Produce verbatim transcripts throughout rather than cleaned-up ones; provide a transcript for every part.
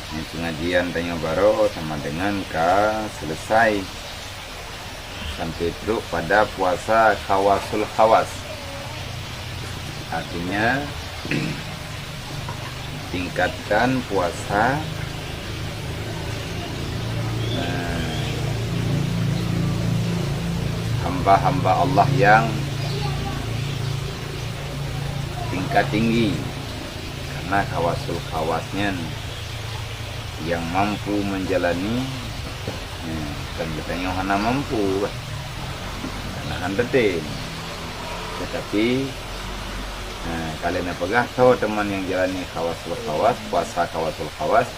Pengajian tanyoe baroe sama dengan ka selesai sampai trok pada puasa khawasul khawas. Artinya, tingkatkan puasa, eh, hamba-hamba Allah yang tingkat tinggi. Karena khawasul khawas nyan yang mampu menjalani, eh, kan geutanyoe hana mampu, kan? Karena hana teutem. Tetapi, eh, ka lheueh neupeugah, soe teuma nyang jalani khawasul khawas, puasa khawasul khawas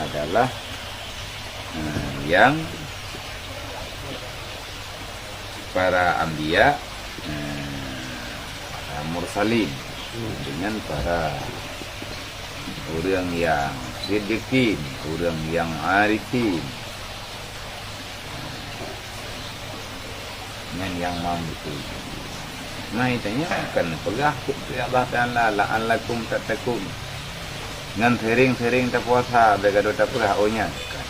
adalah, eh, yang para anbiya, eh, para mursalin, dengan para ureuëng nyang siddiqin, ureuëng nyang arifin, nyan nyang mampu. Nah, tanyoe kan peugah keu Allah Taala, "La'allakum tattaqun." Ngon sering-sering tapuasa, bèk gadôh tapeugah, "Oh, nyan." Kan.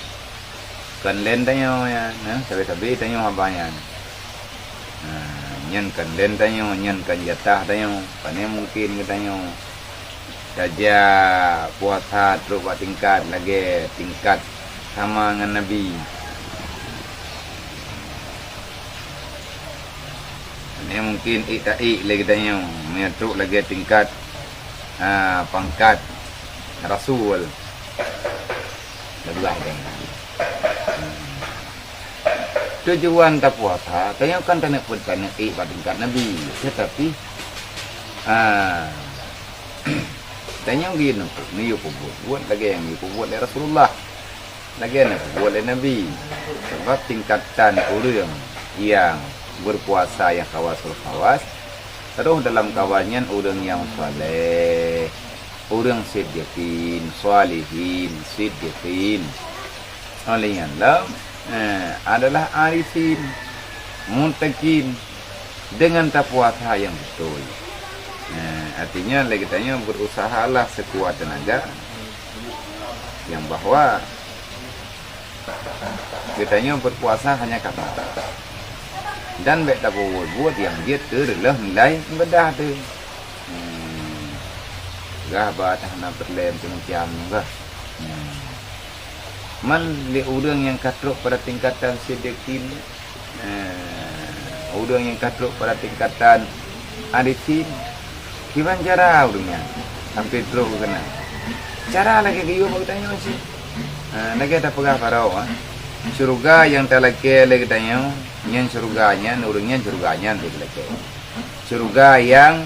Kon lén tanyoe nyan, nah, sabe-sabe tanyoe haba nyan. Nah, nyan kon lén tanyoe, nyan kon jatah tanyoe. Pane mungken geutanyoe tajak puasa trok bak tingkat lagèe tingkat sama ngon Nabi. Pane mungken ék ta ék lé geutanyoe, meunyoe trok lagèe tingkat, ah, pangkat rasul. Leubeh deh. Tujuan tapuasa, tanyoe kan taneuk peuet, taneuk ék bak tingkat Nabi. Tetapi, ah, tanyoe geuyue neupeu-, neuyue peubuet-buet lagèe nyang geupeubuet lé Rasulullah, lagèe nyang geupeubuet lé Nabi. Sabab tingkatan ureuëng nyang berpuasa nyang khawasul khawas, roh dalam kawan nyan ureuëng nyang saleh, ureuëng siddiqin, shalihin, siddiqin. Óh lheueh nyan lom, eh, adalah arifin, muttaqin, dengan tapuasa nyang beutôi. Eh, artinya, lé geutanyoe berusahalah sekuat tenaga, nyang bahwa geutanyoe berpuasa hanya karena Allah. Dan bèk tapeubuet-buet nyang jeuet keu reuloh nilai ibadah teuh. Hmm. Gah bah hana peureulèe macam-macam gah. Hmm. Man lé ureuëng nyang ka trok pada tingkatan siddiqin, eh, ureuëng nyang ka trok pada tingkatan arifin, kiban cara ureuëng nyan sampai trok keunan? Cara lagèe geuyue bak geutanyoe cit. Eh, lagèe tapeugah baroe, ah. Syeuruga nyang talakèe lé geutanyoe, nyan syeuruga nyan, ureuëng nyan syeuruga nyan lé talakèe. Syeuruga nyang,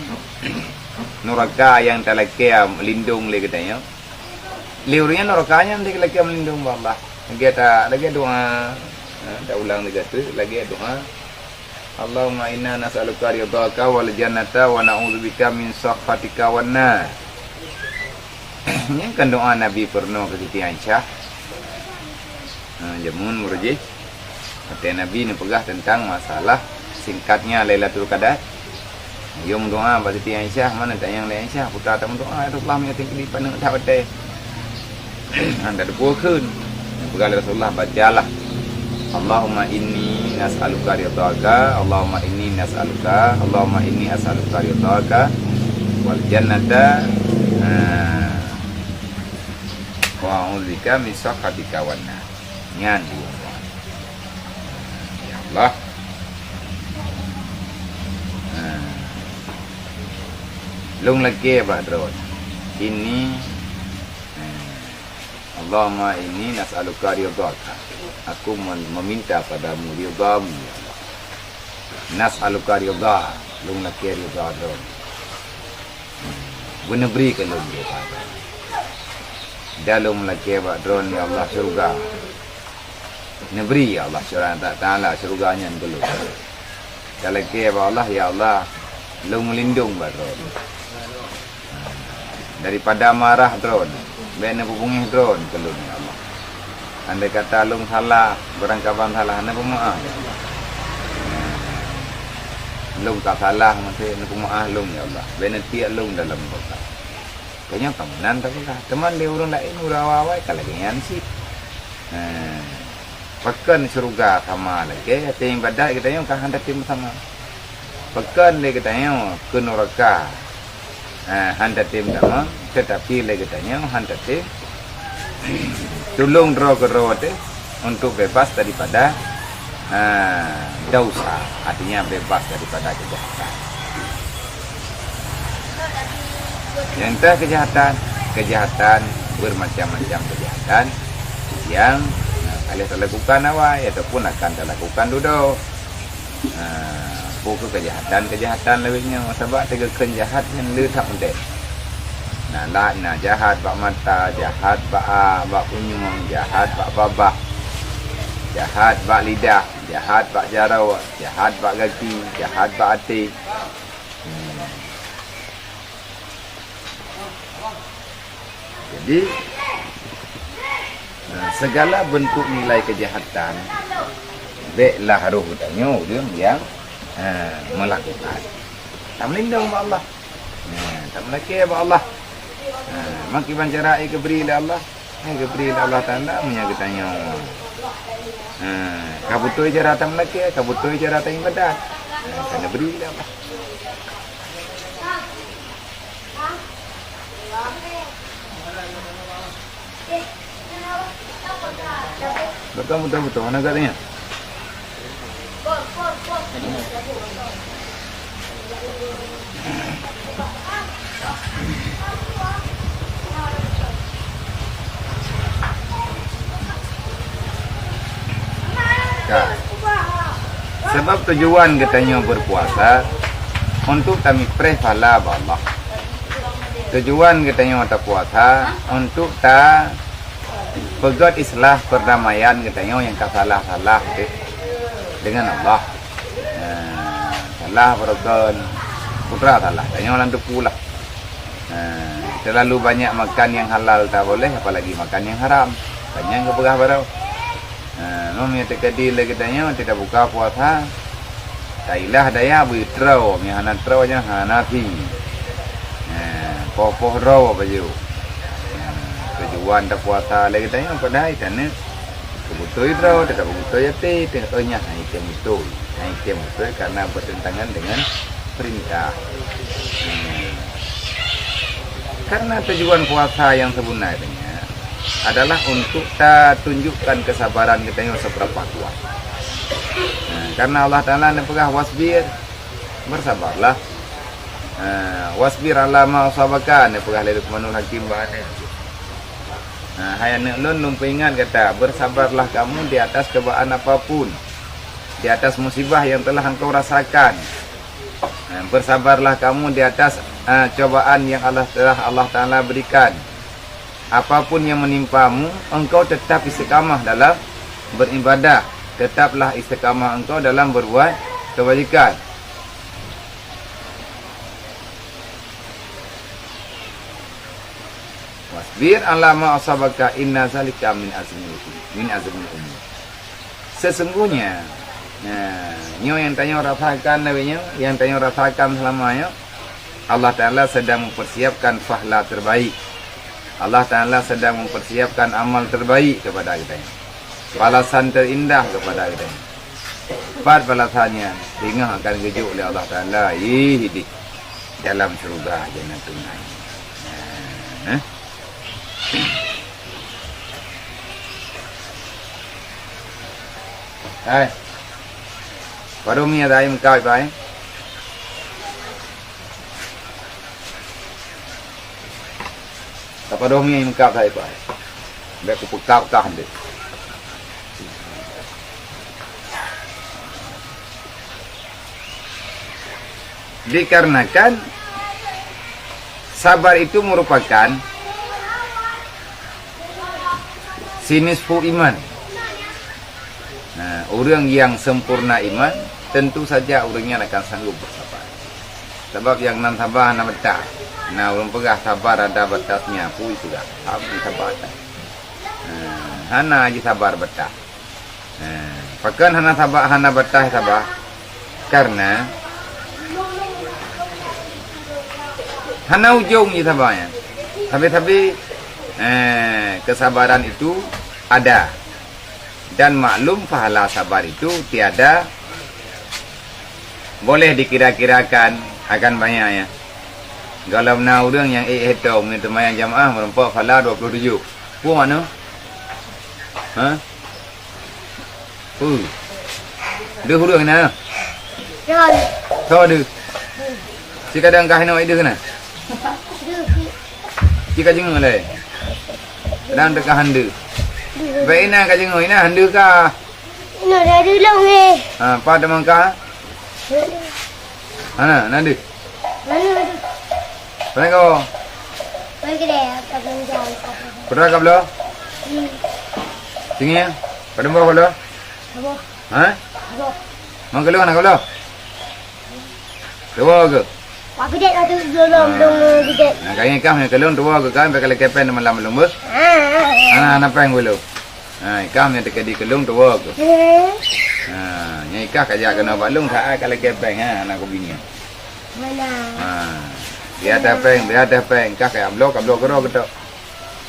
nuraka nyang talakèe lindong lé geutanyoe, lé ureuëng nyan nuraka nyan lé talakèe meulindong bak Allah. Lagèe ta-, lagèe doa, eh, taulang lé gata, lagèe doa, "Allahumma inna nas'aluka ridhaka wal jannata wa na'udzubika min sakhatika wan nar." Nyan kan doa Nabi peurunoe keu Siti Aisyah. Ha, jameun meureuh jih, watèe Nabi neupeugah teuntang masalah singkatnya Lailatul Qadar. Geuyue meudoa bak Siti Aisyah, mana tanyong lé Aisyah, "Putra tameudoa, ya Rasulullah, meunyoe teukeudi paneuk that watèe." Hana teupeue kheun. Neupeugah lé Rasulullah, "Bacalah, Allahumma inni nas'aluka ridhaka, Allahumma inni nas'aluka, Allahumma inni as'aluka ridhaka wal jannata, ah, wa a'udzubika min sakhatika wan nar." Nyan dua. Ya Allah. Ah. Lôn lakèe bak droe. Inni, ah, Allahumma inni nas'aluka ridhaka. Aku men-, meminta padamu ridha-Mu, ya Allah. Nas'aluka ridha, lôn lakèe ridha Droe. Beuneubri keu lôn ridha Droe. Dan lôn lakèe bak Droe, ya Allah, syeuruga. Neubri, ya Allah, syeuruga, Taala, syeuruga nyan keu lôn. Talakèe bak Allah, "Ya Allah, lôn meulindong bak Droe. Daripada marah Droe, bèk neupeubeungèh Droe keu lôn, ya Allah. Andai kata lôn salah, barangkaban salah, neupeumeu'ah, ya Allah. Lôn ka salah, maté neupeumeu'ah lôn, ya Allah. Bèk neutiek lôn dalam dosa." Tanyoe ka meunan tapeugah, teuma lé ureuëng laén, ureuëng awai-awai ka lagée nyan cit. Nah, pakon syeuruga sama lagée, até iébadat geutanyoe ka hana tem sama. Pakon lé geutanyoe keu nuraka, nah, hana tem sama, teutapi lé geutanyoe hana tem tulông droe keudroe teuh untuk bebas daripada, ha, dosa, artinya bebas daripada kejahatan. Yang entah kejahatan, kejahatan, bermacam-macam kejahatan yang, ha, ka lheueh talakukan awai ataupun akan talakukan dudoe. Ha, peue keuh kejahatan-kejahatan lagée nyoe, sabab teukheun jahat nyan le that udeb. Na, la-, na jahat bak mata, jahat bak a, bak punyueng, jahat bak babah, jahat bak lidah, jahat bak jaroe, jahat bak gaki, jahat bak até. Hmm. Jadi, eh, segala bentuk nilai kejahatan, bék lah roh geutanyoe ureuëng nyang, eh, melakukan. Tameulindong bak Allah. Eh, tameulakée bak Allah. Eh, meukiban cara geubri lé Allah. Eh, geubri lé Allah Taala meunyoe geutanyoe, eh, ka beutôi cara tameulakée, ka beutôi cara taiébadat. Eh, ka neubri lé Allah. Beutôi, beutôi, beutôi. Hana gata ingat? Ka. Sabab tujuan geutanyoe berpuasa untuk tamipreh pahala bak Allah. Tujuan geutanyoe tapuasa untuk ta peugét islah perdamaian geutanyoe nyang ka salah-salah de-, dengan Allah. Nah, salah beureugon putra salah, tanyoe lam teupeu lah. Nah, terlalu banyak makan nyang halal tak boleh, apalagi makan nyang haram. Banyak geupeugah baroe. Nah, nyoe meunyoe teukeudi lé geutanyoe, teuka buka puasa, tailah daya beu troe, meunyoe hana troe nyan hana phi. Nah, poh-poh droe baju. Nah, tujuan tapuasa lé geutanyoe padahai taneuk keubeutôi droe, teuka beutôi até, teuka nyan hana item beutôi. Hana item beutôi karena bertentangan dengan perintah. Nah, karena tujuan puasa yang sebenarnya adalah untuk tatunjukkan kesabaran geutanyoe seberapa kuat. Nah, karena Allah Taala neupeugah, "Wasbir," bersabarlah. Nah, "Wasbir ala ma asabaka," neupeugah lé Luqmanul Hakim bak aneuk. Nah, hai aneuk lôn, lôn peuingat gata, bersabarlah kamu di atas cobaan apapun, di atas musibah yang telah engkau rasakan. Nah, bersabarlah kamu di atas, eh, cobaan yang Allah telah Allah Taala berikan. Apapun yang menimpamu, engkau tetap istiqamah dalam beribadah. Tetaplah istiqamah engkau dalam berbuat kebajikan. Wasbir ala ma asabaka, inna zalika min azmil, min azmil umur. Sesungguhnya, nah, nyoe nyang tanyoe rasakan lagée nyoe, nyang tanyoe rasakan selama nyoe, Allah Taala sedang mempersiapkan pahala terbaik. Allah Taala sedang mempersiapkan amal terbaik kepada geutanyoe. Balasan terindah kepada geutanyoe. Pat balasan nyan, singoh akan geujok lé Allah Taala, ih, di dalam syeuruga Jannatun Naim. Nah, eh. Hai. Padum mie dah ayam kau, Ipai? Tapadum mie ayam kau, Ipai? Bèk kupeukab kah deh. Dikarenakan sabar itu merupakan sinisfu iman. Nah, ureuëng nyang sempurna iman, tentu saja ureuëng nyan akan sanggup bersabar. Sabab nyang nan sabar hana batas. Nah, ureuëng peugah sabar ada batasnya, pui peugah. Apa sabar? Nah, hana jih sabar batas. Nah, pakon hana sabar, hana batas sabar? Karena hana ujong jih sabar nyan. Tapi-tapi, eh, kesabaran itu ada. Dan maklum, pahala sabar itu tiada boleh dikira-kirakan akan banyaknya. Kalau na ureuëng nyang ék hé tom, meunyoe teumayang jamaah, meureumpok pahala dua puluh tujoh. Peue makna? Ha? Peue? Deuh ureuëng na? Jan. Soe deuh? Sikadang kah inoe deuh na? Deuh. Cika jingeueng lé. Kadang teuka han deuh. Deuh. Bèk inan ka jingeueng, inan han deuh ka. Inoe dah deuh lom, eh. Ha, pat teuma ka? Hana, na deuh. Mana deuh? Pane ko? Pane kedai, ka belanja. Putra ka bloe? Hmm. Singoh? Padum boh ka bloe? Dua boh. Ha? Dua boh. Mang keulong hana ka bloe? Dua ke? Wah, geudet lah tu, belum, belum, belum geudet. Nah, kayaknya kah yang keulong dua ke kan, pakai lekepeng malam belum, beuh? Ah. Hana, hana peng belum. Ha, ikah nyang teuka di keulong tuwoe keuh. Hmm. Ha, nyan ikah ka jak keunoe bak lôn saát ka lakèe péng, ha, aneuk kubini. Mana? Ha. Biasa péng, biasa péng, ikah ka bloe, ka bloe keudroe keutok.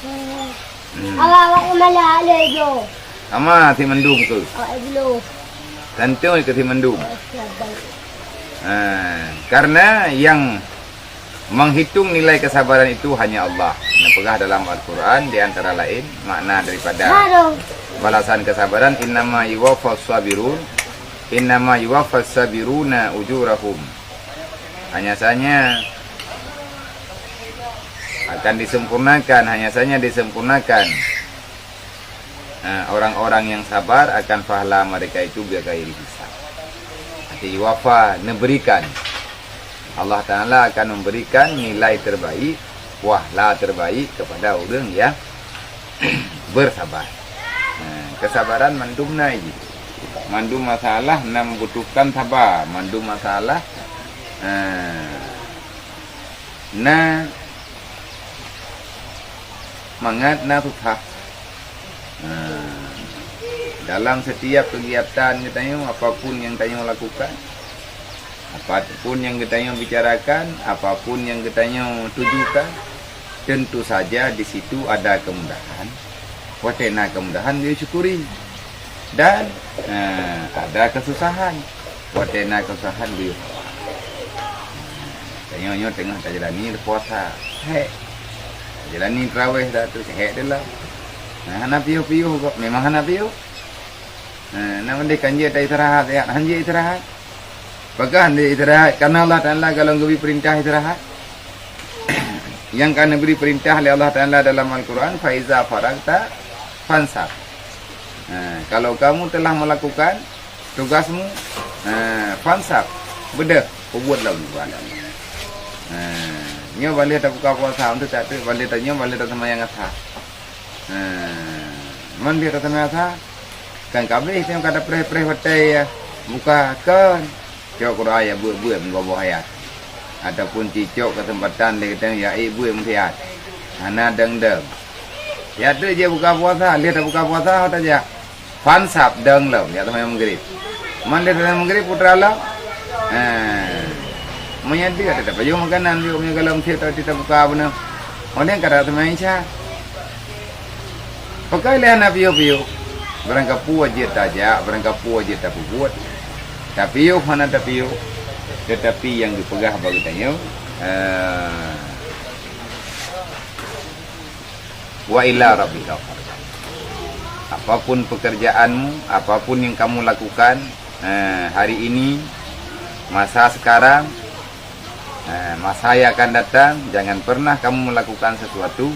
Hmm. Hmm. Awak, awak keumalak lé jo. Sama si mandum tu. Awak bloe. Tentu ke si mandum. Oh, siap, baik. Ha, karena yang menghitung nilai kesabaran itu hanya Allah. Neupeugah dalam Al-Quran, di antara lain, makna daripada balasan kesabaran, "Innama yuwaffas sabirun, innama yuwaffas sabiruna ujurahum." Hanya saja akan disempurnakan, hanya saja disempurnakan. Ha, orang-orang yang sabar akan pahala mereka itu bighairi hisab. Arti wafa, neuberikan. Allah Ta'ala akan memberikan nilai terbaik, pahala terbaik kepada orang yang bersabar. Ha, kesabaran mandum na jih. Mandum masalah na membutuhkan sabar. Mandum masalah, ha, na mangat na susah. Nah, dalam setiap kegiatan geutanyoe, apapun yang tanyoe lakukan, apapun yang geutanyoe bicarakan, apapun yang geutanyoe tujukan, tentu saja di situ ada kemudahan. Watèe na kemudahan, geusyukuri. Dan, eh, ada kesusahan. Watèe na kesusahan, geuyue sabar. Tanyoe nyoe teungoh tajalani puasa, hék. Tajalani tarawih dah tu, hék teuh lom. Nah, hana piôh-piôh kok, memang hana piôh. Nah, na mandeh kan jeuet taistirahat, ya, han jeuet istirahat. Pakon han jeuet istirahat? Karena Allah Taala golom geubri peurintah istirahat. Nyang ka neubri peurintah lé Allah Taala dalam Al-Quran, "Fa iza faragta fansab." Nah, kalau kamu telah melakukan tugasmu, ha, fansab, beudôh, peubuet lom buet. Ha, nyoe ban lheueh tabuka puasa, untuk tak tu, ban lheueh ta-, nyoe ban lheueh taseumayang asar. Ha, ban lheueh taseumayang asar, kan ka abéh, teuka tapreh-preh watèe, ya, buka kon. Cok Quran ya buet-buet meugoboh ayat. Ataupun cicok kesempatan lé geutanyoe ya ék buet meusiat. Hana dong-dong. Ya tu je buka puasa, lheueh tabuka puasa, ho tajak. Fansab dong lom, ya teuma meugrib. Man lheueh teuma meugrib, putra lom. Ha. Meunyo dia tetap ayo makanan, yuk meunyo galom siat tadi tabuka beuna. Oleh kada teuma Isya. Pakon lé hana piôh-piôh. Barangkapeue jeuet tajak, barangkapeue jeuet tapeubuet. Tapiôh hana tapiôh, tetapi nyang geupeugah bak geutanyoe, eh, "Wa ila rabbika farghab." Apapun pekerjaanmu, apapun yang kamu lakukan, eh, hari ini, masa sekarang, Nah, masa yang akan datang, jangan pernah kamu melakukan sesuatu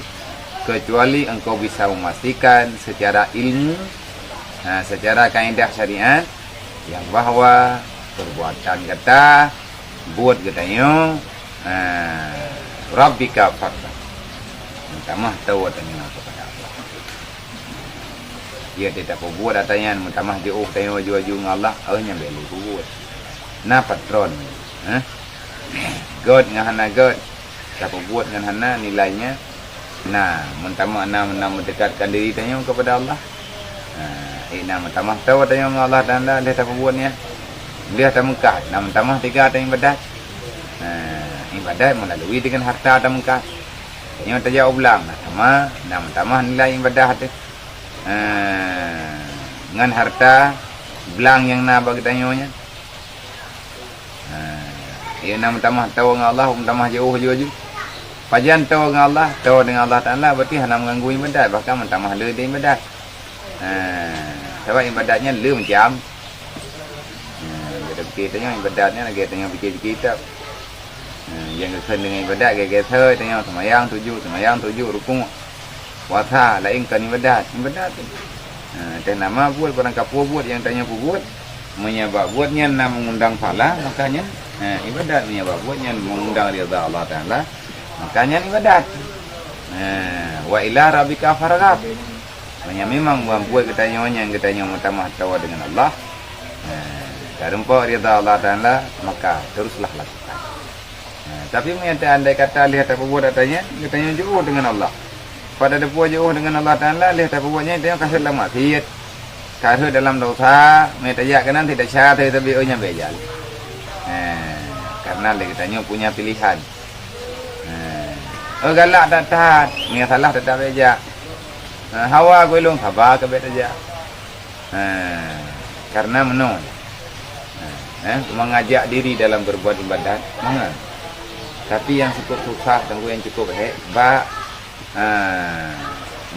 kecuali engkau bisa memastikan secara ilmu, nah, secara kaedah syariat, yang bahwa perbuatan gata, buet geutanyoe, nah, rabbika farghab. Meutamah tawoe tanyoe kepada Allah. Dia tidak peubuet ata nyan, meutamah jiôh tanyoe aju-aju ngon Allah, oh, nyan bèk lé peubuet. Na patron, eh? Gèt ngon hana gèt, tapeubuet ngon hana, nilainya na, meutamah na, na mendekatkan diri tanyoe kepada Allah. Nah, eh, na meutamah tawoe tanyoe ngon Allah Taala lheueh tapeubuet nyan. Lheueh tameukat, na meutamah teuga tanyoe ibadat. Nah, ibadat melalui dengan harta tameukat. Nyoe tajak u blang, na tamah, na meutamah nilai ibadah teuh. Eh, ngon harta blang nyang na bak geutanyoe nyan. Eh, iya na meutamah toe ngon Allah, meutamah jiôh laju-laju. Pajan toe ngon Allah, toe deungon Allah Taala, berarti hana meuganggu ibadat, bahkan meutamah le di ibadat. Eh, sabab ibadat nyan le macam. Eh, kita pikir tanya ibadat nyan lagi tanya pikir-pikir kitab. Eh, yang geukheun dengan ibadat, lagi-lagi tanyoe semayang tuju, semayang tuju rukuk. Puasa laén kon ibadat. Ibadat tu. Ha, teuh nama buet, barang kapeue buet nyang tanyoe peubuet, meunyo bak buet nyan na meungundang pahala, maka nyan, ha, ibadat. Meunyo bak buet nyan meungundang ridha Allah Taala, maka nyan ibadat. Ha, wa ila rabbika farghab. Meunyo memang bak buet geutanyoe nyan geutanyoe meutamah atawa deungon Allah, ha, tareumpok ridha Allah Taala, maka teruslah lakukan. Ha, tapi meunyo andai kata lheueh tapeubuet ata nyan, geutanyoe jiôh deungon Allah. Pada teupeu jiôh deungon Allah Taala, lheueh tapeubuet nyan, geutanyoe ka rhot lam maksiet. Ka rhot dalam dosa, meunyo tajak keunan, tidak sya, tapi, tapi, oh, nyan bejal. Ha, karena lé geutanyoe punya pilihan. Ha, oh, galak that-that, meunyo salah tetap bejak. Ha, hawa gulong, saba keu bejak tajak. Ha, karena meunoe. Ha, eh, mengajak diri dalam berbuat ibadat, mangat. Tapi yang cukup susah, dan yang cukup hek, bak, ha,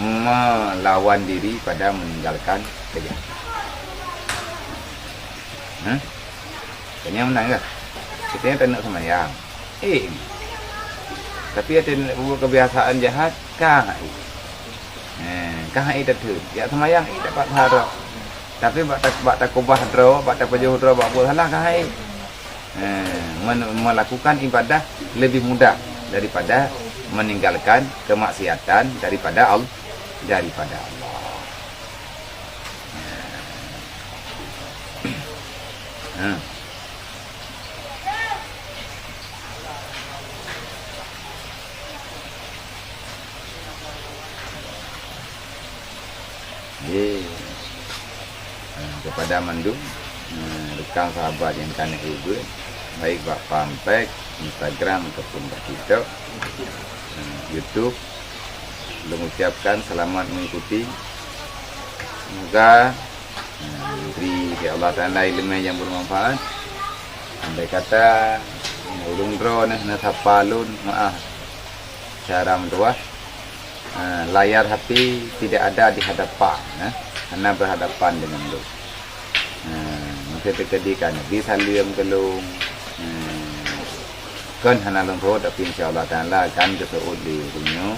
melawan diri pada meninggalkan kejahatan. Ha? Tanya menang ke? Kita yang tak nak semayang. Eh, tapi ada nak buat kebiasaan jahat, kah? Eh, kah itu tu? Ya semayang, eh, dapat harap. Tapi bak tak, bak takubah droe, bak tapajoh droe, bak buat salah, kah? Eh, men-, melakukan ibadah lebih mudah daripada meninggalkan kemaksiatan daripada Al-, daripada Allah. Ha. Ye. Ha, kepada mandum, ha, rekan sahabat yang kana ibu, baik bak fanpage, Instagram ataupun bak TikTok, ha, YouTube, lôn ucapkan selamat mengikuti. Semoga, ha, diberi oleh Allah Taala ilmu yang bermanfaat. Andai kata, ha, ulôn droe neh, na sapa lôn, maaf. Cara meutuah, ha, layar H P tidak ada di hadapan, ha, hana berhadapan dengan lôn. Ha, maka teukeudi ka Nabi saleuem keu lôn. Ha, kon hana lôn seuôt, tapi insya Allah Taala akan geuseuôt lé ureueng nyoe,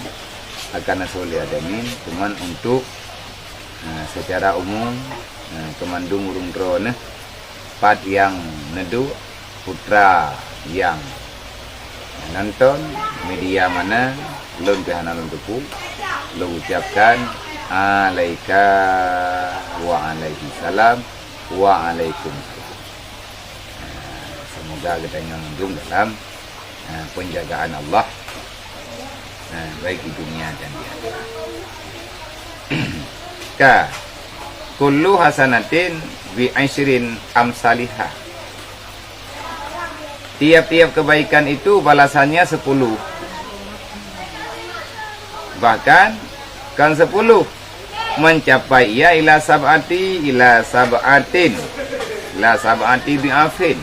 akan geuseuôt lé admin. Cuman untuk, ha, secara umum, ha, keu mandum ureueng droeneuh, pat nyang neuduek putra nyang nonton, media mana, lôn pih hana lôn teupeu, lôn ucapkan alaika wa alaihi salam wa alaikum salam. Ha, semoga geutanyoe mandum dalam, ha, penjagaan Allah, ha, baik di dunia dan di akhirat. Ka, kullu hasanatin bi asyrin amsaliha. Tiap-tiap kebaikan itu balasannya sepuluh. Bahkan, kan sepuluh, mencapai ia ila sab'ati, ila sab'atin, ila sab'ati di'afin.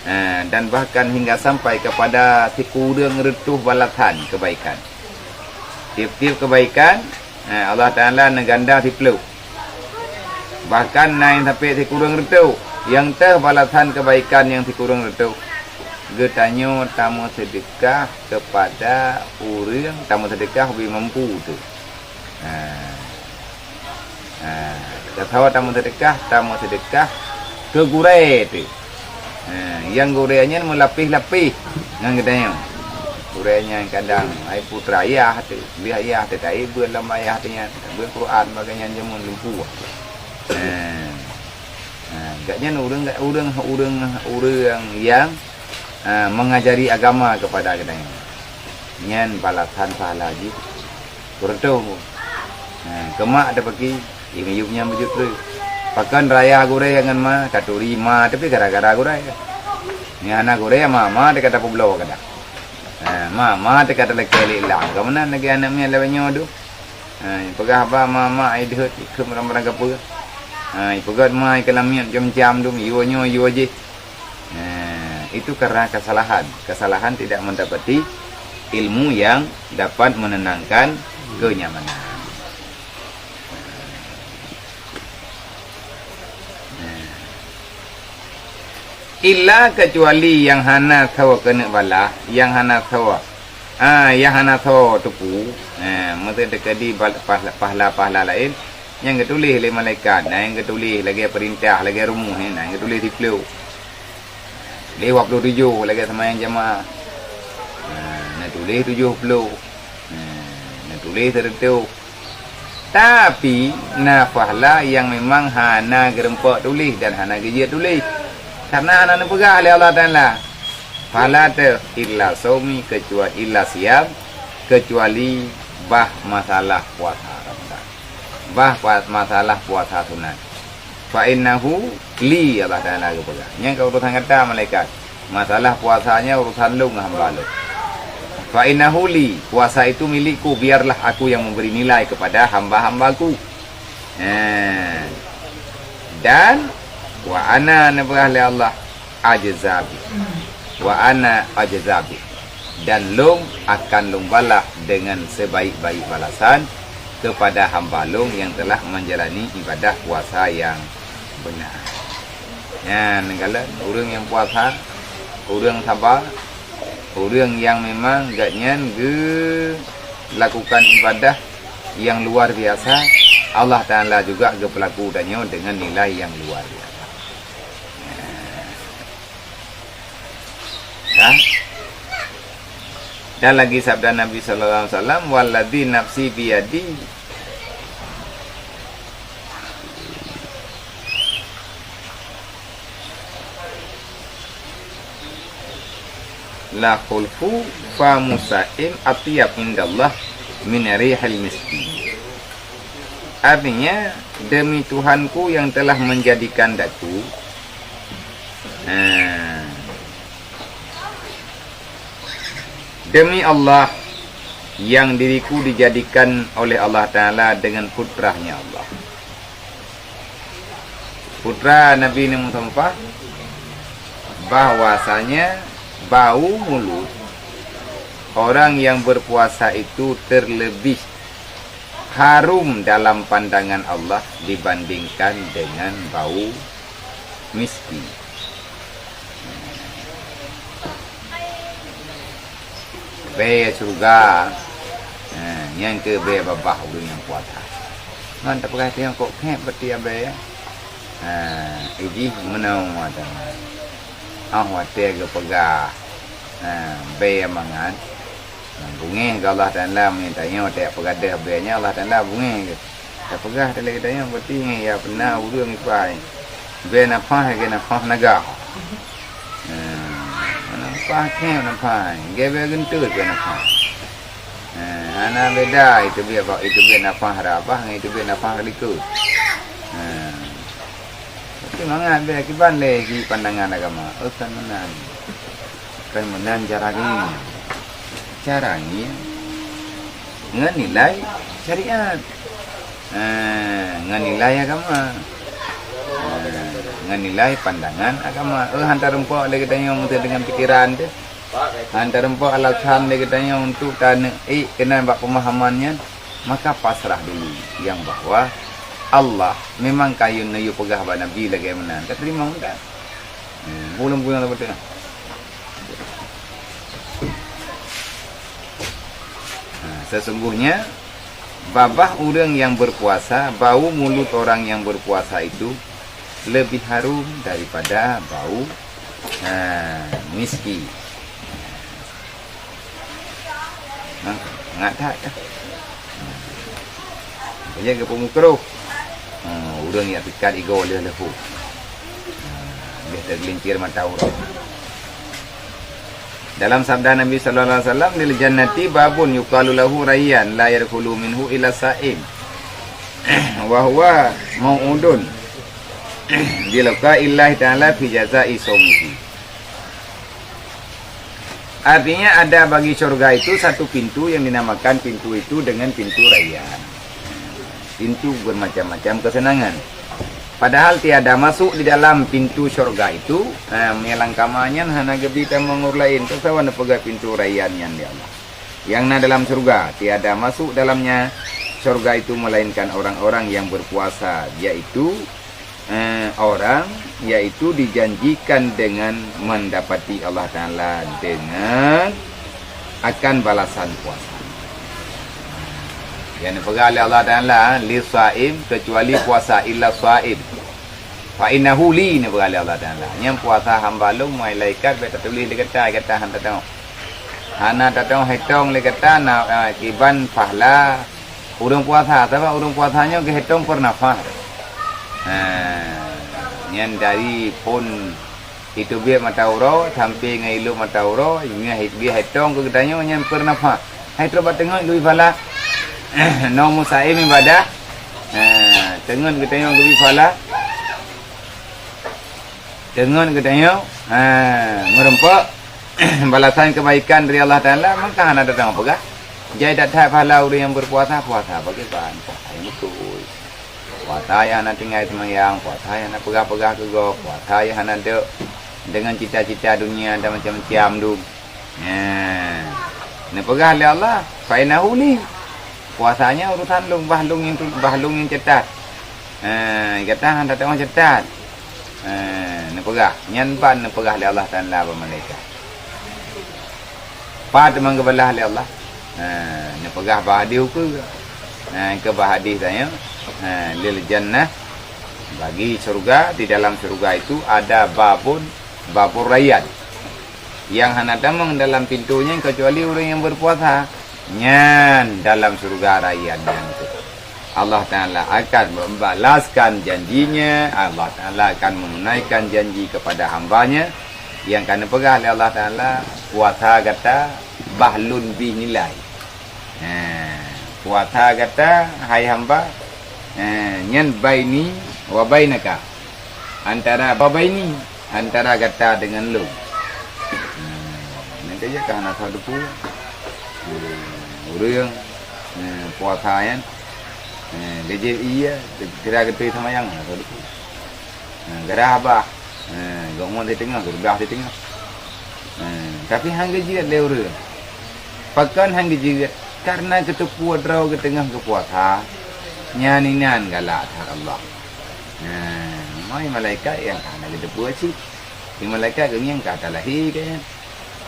Ha, dan bahkan hingga sampai kepada sikureueng reutôh balasan kebaikan. Tiep-tiep kebaikan, ha, Allah Taala neuganda siplôh. Bahkan na nyang sampai sikureueng reutôh, nyang teuh balasan kebaikan nyang sikureueng reutôh. Geutanyoe tameuseudeukah keupada ureueng, tameuseudeukah ubé mampu teuh. Ha. Ha, tasawa tameuseudeukah, tameuseudeukah keu gurée teuh. Ha, nyang gurée nyan meulapéh-lapéh ngon geutanyoe. Gurée nyan kadang hai putra ayah teuh, lheueh ayah teuh, taibeuet lam ayah teuh nyan, beuet Quran bagaih nyan jameun lumpuh. Ha. Ha, gobnyan ureueng, ureueng, ureueng, ureueng nyang, ha, mengajari agama kepada geutanyoe. Nyan balasan pahala jih. Kureutoh. Ha, keumak tapeuki, i miyueb nyan beujeuet treuk. Pakon raya gurée ngon ma, katuri ma, tapi gara-gara gurée. Nyan hana gurée, ma, ma teuka tapeubloe kadang. Ha, ma, ma teuka talakée lé ilang. Ka meunan lagée aneuk miet lawét nyoe tu. Ha, peugah haba ma, ma, ai deuhot, ikheun barang-barang kapeue. Ha, ipeugah ma, ikalamiet macam-macam tu, yue nyoe, yue jih. Ha, itu karena kesalahan. Kesalahan tidak mendapati ilmu yang dapat menenangkan kenyamanan. Illa, kecuali nyang hana tho keuneuk balah, nyang hana tho, ah, nyang hana tho teupu, ah, meuteukadi bal-, pah-, pahla-pahla laén, nyang geutuléh lé malaikat, na nyang geutuléh lagée peurintah, lagée rumoh, eh, na nyang geutuléh siplôh. Tuléh dua puluh tujoh lagée seumayang jamaah. Ah, na tuléh tujoh ploh. Ah, na tuléh sireutoh. Tapi, na pahla nyang memang hana geureumpok tuléh dan hana geujeuet tuléh. Karena hana neupeugah lé Allah Taala, "Fala teu illa saumi," kecuali illa siam, kecuali bah masalah puasa Ramadan. Bah pa-, masalah puasa sunat. "Fa innahu li," Allah Taala geupeugah. Nyan ka urusan gata malaikat. Masalah puasa nyan urusan lôn ngon hamba lôn. "Fa innahu li," puasa itu milikku, biarlah aku yang memberi nilai kepada hamba-hambaku. Ha. Dan, "Wa ana," neupeugah lé Allah, "ajza bih. Wa ana ajza bih. Dan lôn akan lôn balah dengan sebaik-baik balasan kepada hamba lôn yang telah menjalani ibadah puasa yang benar." Nyan, neukalon ureuëng nyang puasa, ureuëng saba, ureuëng nyang memang gobnyan geulakukan ibadah nyang luar biasa, Allah Taala juga geupeulaku tanyoe dengan nilai nyang luar biasa. Kan? Dan lagi sabda Nabi sallallahu alaihi wasallam, "Walladzi nafsi biyadi, la khulfu famu saim atyab indallah min rihil miski." Artinya, demi Tuhanku yang telah menjadikan daku, nah, demi Allah yang diriku dijadikan oleh Allah Taala dengan putranya Allah. Putra Nabi Nuh Mustafa, bahwasanya bau mulut orang yang berpuasa itu terlebih harum dalam pandangan Allah dibandingkan dengan bau miski. Bèe syeuruga, ha, nyan keuh bèe babah ureuëng nyang puasa. Ngon tapeugah teuh nyang kok khép bati abèe, ha, ijih meunoe mata. Ah watèe geupeugah, ha, bèe mangat, ha, beungéh keu Allah Taala meunyoe tanyoe tajak peugadôh bèe nyan Allah Taala beungéh geuh. Tapeugah lé geutanyoe, berarti ya pernah ureuëng ipai. Bèe nafah, lagèe nafah naga. Nah, nafah kèe nafah. Lagèe bèe geunteut bèe nafah. Nah, hana beda itu bèe, itu bèe nafah rabah ngon itu bèe nafah likot. Nah. Tapi mangat bèe kiban lé di pandangan agama. Oh, kan meunan. Kan meunan cara ngieng. Cara ngieng ngon nilai syariat. Ha, ngon nilai agama. Ha, ngon nilai pandangan agama. Eh, han tareumpok lé geutanyoe meuteun deungon pikiran teuh. Han tareumpok alasan lé geutanyoe untuk taneuk ék keunan bak pemahaman nyan. Maka pasrah dulu yang bahwa Allah memang ka yue neuyue peugah bak Nabi lagèe meunan. Tateurimong meunan. Hmm, ulôn pulang leubeh tengah. Nah, sesungguhnya, babah ureuëng yang berpuasa, bau mulut orang yang berpuasa itu lebih harum daripada bau, ha, miski. Ha, mangat that ka. Ha. Jadi geupeumeukruh. Ha, ureuëng nyang pikat igoe lheueh leuhu. Ha, lheueh teugelincir mata uroe. Dalam sabda Nabi sallallahu alaihi wasallam, "Lil jannati babun yuqalu lahu Rayyan, la yadkhulu minhu illa saim. Wa huwa mau'udun bi liqa'illahi ta'ala fi jaza'i saumihi." Artinya ada bagi syurga itu satu pintu yang dinamakan pintu itu dengan pintu Rayyan. Pintu bermacam-macam kesenangan. Padahal tiada masuk di dalam pintu syurga itu, ha, meunyoe lam kama nyan hana geubi tamong ureueng laén, teusawa neupeugah pintu Rayyan nyan di Allah. Yang na dalam syurga, tiada masuk dalamnya syurga itu melainkan orang-orang yang berpuasa, yaitu eh, orang, yaitu dijanjikan dengan mendapati Allah Ta'ala dengan akan balasan puasa. Yang dipeugah oleh Allah Ta'ala, li saim, kecuali puasa, illa saim. Fa innahu li, dipeugah oleh Allah Ta'ala. Nyang puasa hamba lôn, malaikat bèk tatuléh di gata, gata hana tateu'oh. Hana tateu'oh hitong lé gata na, eh, kiban pahala ureueng puasa, sabab ureueng puasa nyoe geuhitong per nafah. Ha, nyan dari phon iteubiet mata uroe sampai ngon ilop mata uroe, nyan geuhitong keu geutanyoe nyan per nafah. Hai trok bak teungeut geubi pahala. Nyoe musaim ibadah. Ha, teungeut geutanyoe geubi pahala. Teungeut geutanyoe, ha, meureumpok balasan kebaikan dari Allah Ta'ala, maka hana tateu'oh peugah. Jai that-that pahala ureueng nyang berpuasa, puasa bagaimana? Puasa nyang beutôi. Puasa nyang hana tinggai seumayang, puasa nyang hana peugah-peugah keu gob, puasa nyang hana deuek deungon cita-cita dunia dan macam-macam dum. Nyan. Neupeugah lé Allah, "Fa innahu li." Puasa nyan urusan lôn, bah lôn nyang tu-, bah lôn nyang catat. Ha, gata hana tateu'oh catat. Ha, neupeugah. Nyan ban neupeugah lé Allah Ta'ala bak malaikat. Pat teuma geubalah lé Allah. Ha, neupeugah bak hadih ukeue. Ha, keu bak hadih tanyoe. Ha, lil jannah, bagi syurga, di dalam syurga itu ada babun, babur rayyan. Nyang hana tamong dalam pintu nyan kecuali ureueng nyang berpuasa. Nyan dalam syurga rayyan nyan tu. Allah Ta'ala akan membalaskan janjinya, Allah Ta'ala akan menunaikan janji kepada hambanya. Nyang ka neupeugah lé Allah Ta'ala, puasa gata bah lôn bri nilai. Ha, puasa gata, hai hamba, ha, nyan baini wa bainaka. Antara babaini, antara gata dengan lôn. Hmm, nyang keujeuet ka hana soe teupeu. Hmm, ureueng, hmm, puasa nyan. Hmm, geujép ie, kira geutôi seumayang, hana soe teupeu. Hmm, geurah babah. Hmm, geuh ngon siteungoh, geureudah siteungoh. Hmm, tapi han geujeuet lé ureueng. Pakon han geujeuet? Karena geuteupeue droe geuteungoh geupuasa, nyan inan galak that Allah. Nah, mai malaikat nyang ka hana geuteupeue cit. Di malaikat geuh nyang ka talahé keu nyan.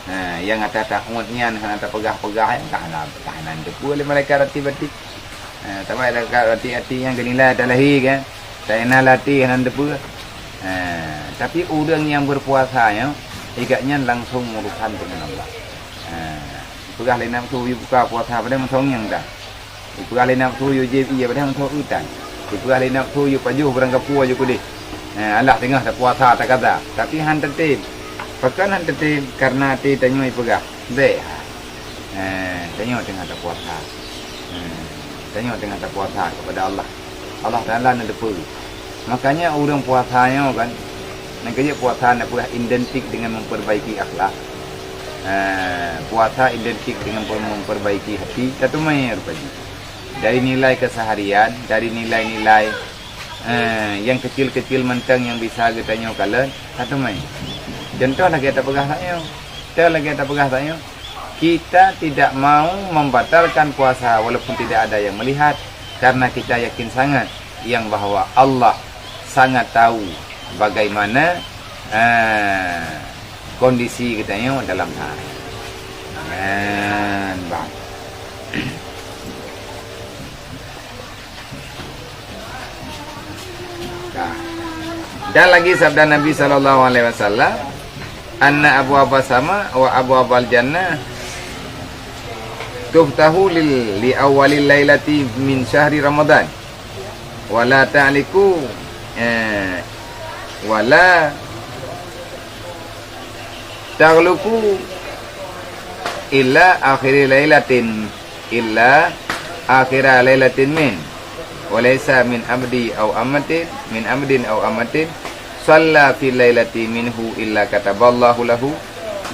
Nah, nyang ata taôt nyan hana tapeugah-peugah nyan ka hana, ka hana geuteupeue lé malaikat rati batin. Nah, tapi malaikat rati-rati nyang geunilai talahé kan. Taina lati hana geuteupeue. Nah, tapi ureueng nyang berpuasa nyoe, igat nyan langsung urusan dengan Allah. Nah, peugah lé nafsu, "Yue buka puasa," padahai meusong nyang dah. Ipeugah lé nafsu yue jieb ie padahai meuntho utan. Ipeugah lé nafsu yue pajoh barang kapue yue keudeh. Eh, alah teungoh tapuasa takaza, tapi han tatem. Pakon han tatem? Karena até tanyoe ipeugah, "Bèk ha. Eh, tanyoe teungoh tapuasa. Eh, tanyoe teungoh tapuasa kepada Allah. Allah Taala neuteupeue." Makanya ureueng puasa nyoe kan, nyang keujeuet puasa neupeugah identik dengan memperbaiki akhlak. Eh, puasa identik dengan memperbaiki hati, tateumé rupa jih. Dari nilai keseharian, dari nilai-nilai, eh, nyang kecil-kecil mantong nyang bisa geutanyoe kalon, tateumé. Contoh lagèe tapeugah tanyoe. Contoh lagèe tapeugah tanyoe. Kita tidak mau membatalkan puasa walaupun tidak ada yang melihat, karena kita yakin sangat yang bahwa Allah sangat tahu bagaimana, eh, kondisi geutanyoe dalam sehari. Nyan, bang. Nah. Dan lagi sabda Nabi sallallahu alaihi wasallam, "Anna abwaba sama wa abwabal jannah tuftahu lil, li awwalil lailati min syahri Ramadan." Wala ta'liku, eh, wala taghluku illa akhiri lailatin, illa akhira lailatin min, wa laisa min abdi au amatin, min abdin au amatin, shalla fi lailati minhu illa kataballahu lahu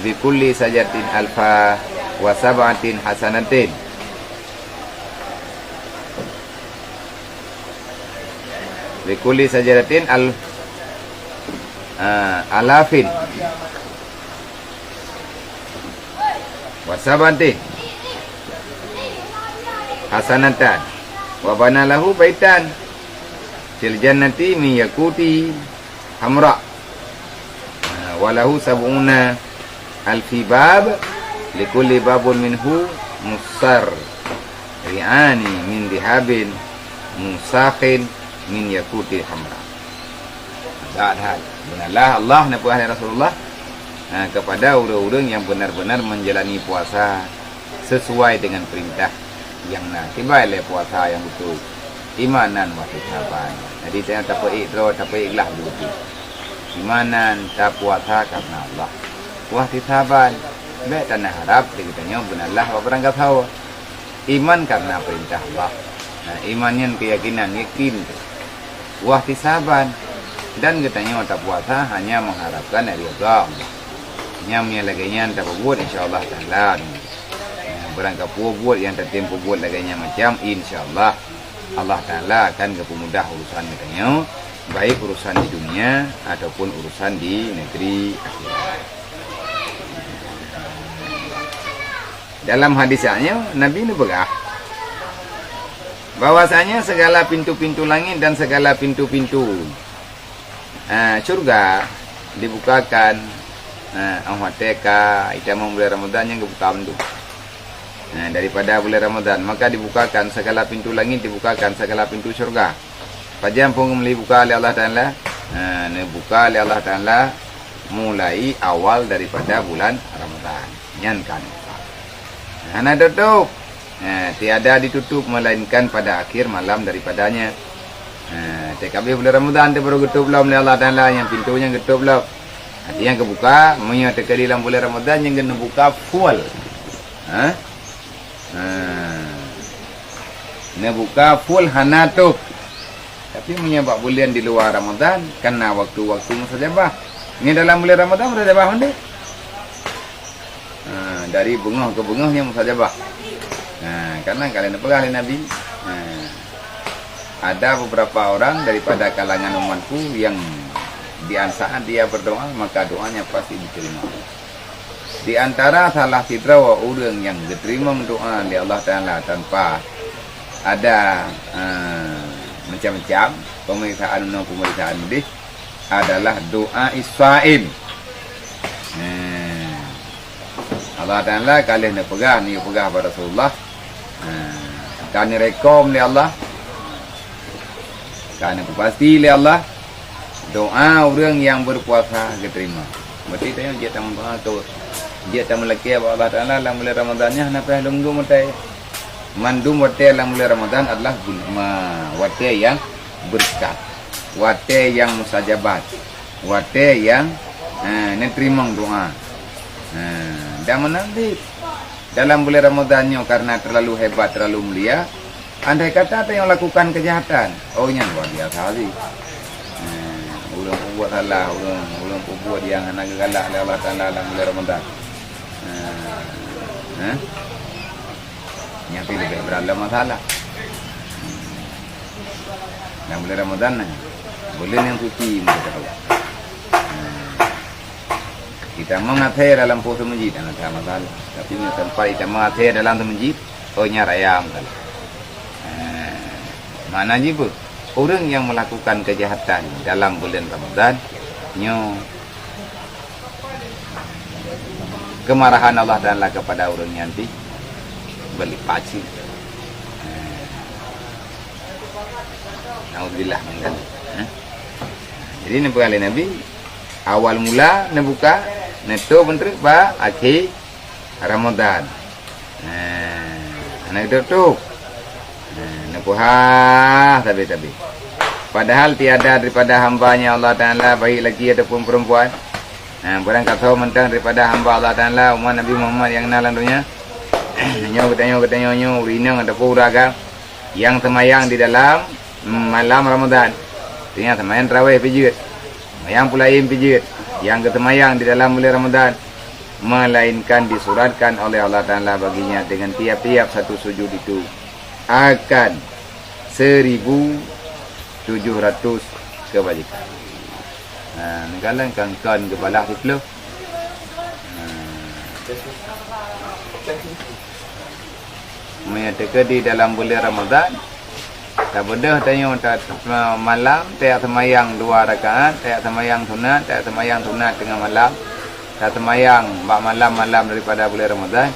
Bi kulli sajaratin alfa wa sab'atin hasanatin. Bi kulli sajaratin al-, ah, alafin wa sab'atin hasanatan wa bana lahu baitan fil jannati min yaquti hamra. Walahu sab'una alfi bab, likulli babun minhu musarri'ani min dihabin musakhin min yakuti hamra. Padahal beunarlah Allah neupeugah lé Rasulullah, ha, kepada ureuëng-ureuëng yang benar-benar menjalani puasa sesuai dengan perintah nyang na kiban lé puasa nyang beutôi, imanan wahtisaban. Jadi, tanyoe tapeuék droe, tapeuék glah beutôi. Imanan tapuasa karena Allah, wahtisaban, bék tana harab di geutanyoe beunarlah bak barang gasawa. Iman karena perintah Allah. Nah, iman nyan keuyakinan, yakin tu. Wahtisaban, dan geutanyoe tapuasa hanya mengharapkan ridha Allah. Nyang meunyo lagée nyan tapeubuet, insya Allah Taala. Nah, barang kapeue buet nyang tatem peubuet lagée nyan macam, insya Allah, Allah Taala akan geupeumudah urusan geutanyoe, baik urusan di dunia ataupun urusan di negeri akhirat. Dalam hadis nyoe, Nabi neupeugah bahwasanya segala pintu-pintu langit dan segala pintu-pintu, eh, syurga dibukakan, eh, 'oh watée ka itamong bulan Ramadhan nyang geubuka mandum. Eh, daripada bulan Ramadhan, maka dibukakan segala pintu langit, dibukakan segala pintu syurga. Pajan phon geumeulibuka lé Allah Taala? Ha, neubuka lé Allah Taala mulai awal daripada bulan Ramadhan. Nyan kan. Hana tutup. Ha, tiada ditutup melainkan pada akhir malam daripadanya. Ha, teuk habéh bulan Ramadhan tu baru geutup lom lé Allah Taala, nyang pintu nyan geutup lom. Artinya geubuka, meunyoe teukeudi lam bulan Ramadhan nyang geuneubuka full. Ha? Ha. Neubuka full hana tôp. Tapi meunyoe bak buleuen di luwa Ramadhan, kan na waktu-waktu mustajabah. Nyoe dalam buleuen Ramadhan mustajabah mandum. Ha, dari beungoh keu beungoh nyan mustajabah. Ha, karena ka lheueh neupeugah lé Nabi, ha, ada beberapa orang daripada kalangan umatku yang di saat dia berdoa, maka doanya pasti diterima. Di antara salah sidroe ureuëng nyang geuteurimong doa lé Allah Taala tanpa ada, eh, macam-macam pemeriksaan, ngon pemeriksaan medis adalah doa is-saim. Eh, Allah Taala ka lheueh neupeugah, neupeugah bak Rasulullah, eh, ka neurekom lé Allah, ka neupeupastikan lé Allah, doa ureuëng nyang berpuasa geuteurimong. Berarti tanyoe jeuet tameudoa keu, jeuet tameulakée bak Allah Taala lam buleuen Ramadhan nyoe hana payah lôn dum watée. Mandum watée lam buleuen Ramadhan adalah bul-, ma-, watée nyang beureukat, watée nyang mustajabah, watée nyang, eh, neuteurimong doa. Eh, dan meunan cit dalam buleuen Ramadhan nyoe karena terlalu hebat, terlalu mulia, andai kata tanyoe lakukan kejahatan, oh, nyan luar biasa lé. Eh, ulôn peubuet salah, ulôn, ulôn peubuet nyang hana geugalak lé Allah Taala lam buleuen Ramadhan. Eh, eh? Nyan pih leubeh brat lom masalah. Lam buleuen Ramadhan, eh, buleuen nyang suci, meunan. Eh, itamong asée dalam poh seumeujid, hana masalah. Tapi meunyoe teumpat itamong asée dalam seumeujid, oh, nyan raya masalah. Eh, makna jih peue? Ureuëng nyang meulakukan keujahatan dalam buleuen Ramadhan nyoe, keumarahan Allah Taala keupada ureuëng nyan pih beulipat cit. Naudzubillah min dzalik. Eh? Jadi, neupeugah lé Nabi, awal mula neubuka, neutôp treuk bak akhé Ramadhan. Nah, hana geutôp-tôp. Nah, neupuha sabe-sabe. Padahal tiada daripada hamba-Nya Allah Taala, baik laki ataupun perempuan, nah, barangkasoe mantong daripada hamba Allah Taala, umat Nabi Muhammad nyang na lam donya, nyoe geutanyoe, geutanyoe nyoe, ureuëng inong ataupun ureuëng agam, nyang seumayang di dalam, mm, malam Ramadhan. Artinya seumayang tarawih pih jeuet, seumayang peulayem pih jeuet, nyang geuseumayang di dalam buleuen Ramadhan. melainkan disuratkan oleh Allah Taala baginya dengan tiap-tiap satu sujud itu akan seribu tujuh ratus kebajikan. Ha, neukalon kan kon geubalah siplôh. Ha. Meunyoe teukeudi dalam buleuen Ramadhan, tabeudôh tanyoe ta-, malam, tajak seumayang dua rakaat, tajak seumayang sunat, tajak seumayang sunat teungoh malam, taseumayang bak malam-malam daripada buleuen Ramadhan,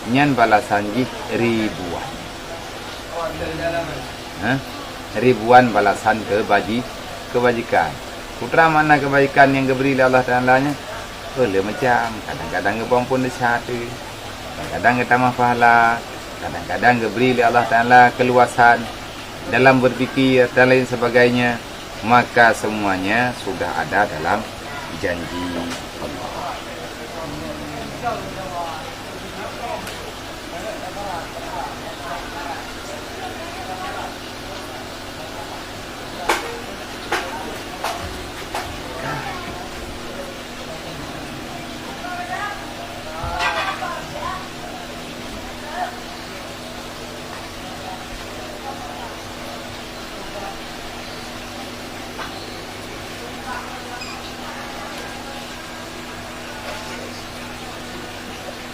nyan balasan jih ribuan. Ha? Ribuan balasan kebaji-, kebajikan. Peue teuma makna kebajikan nyang geubri lé Allah Taala nyan? Oh, le macam. Kadang-kadang geupeuamphon desya ateueh, kadang-kadang geutamah pahala, kadang-kadang geubri lé Allah Taala keuluasan dalam berpikir dan lain sebagainya. Maka semuanya sudah ada dalam janji Allah.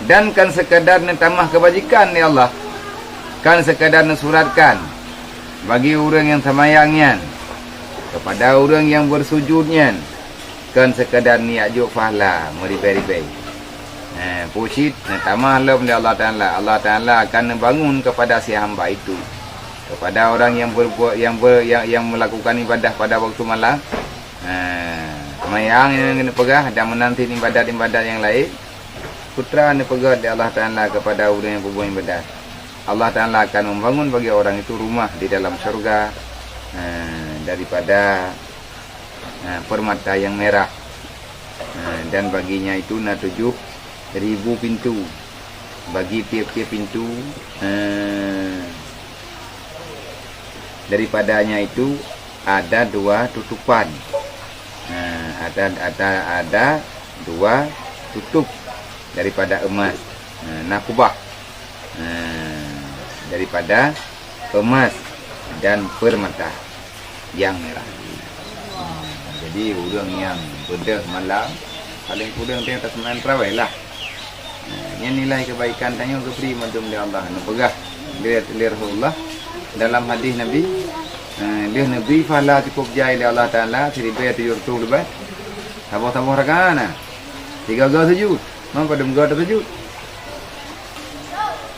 Dan kan sekadar neutamah kebajikan, ya Allah, kan sekadar neusuratkan bagi ureuëng nyang seumayang nyan, kepada ureuëng nyang beusujud nyan, kan sekadar neujak jok pahala meuribée-ribée. Eh, pucit neutamah lom lé Allah Taala. Allah Taala akan neubangun kepada si hamba itu, kepada orang yang berbuat, yang ber-, yang, yang melakukan ibadah pada waktu malam, eh, seumayang nyang geupeugah dan meunan cit ibadat-ibadat nyang laén, peue teuma neupeugét lé Allah Taala kepada ureuëng nyang peubuet ibadat. Allah Taala akan membangun bagi orang itu rumah di dalam syurga, eh, daripada, eh, permata yang merah. Eh, dan baginya itu na tujuh ribu pintu. Bagi tiap-tiap pintu, eh, daripadanya itu ada dua tutupan. Nah, ada, ada, ada dua tutup daripada emas. Nah, na kubah. Nah, daripada emas dan permata yang merah. Nah, jadi ureuëng nyang beudôh malam, paling kureueng teuh taseumayang tarawih lah. Nah, nyan nilai keubaikan tanyoe geubri mandum lé Allah. Neupeugah lé, lé Rasulullah dalam hadis Nabi, eh, lheueh neubri pahala cukup jai lé Allah Taala siribée tujoh reutôh leubeh, saboh-saboh rakaat na tiga go sujud. Man padum go tasujud?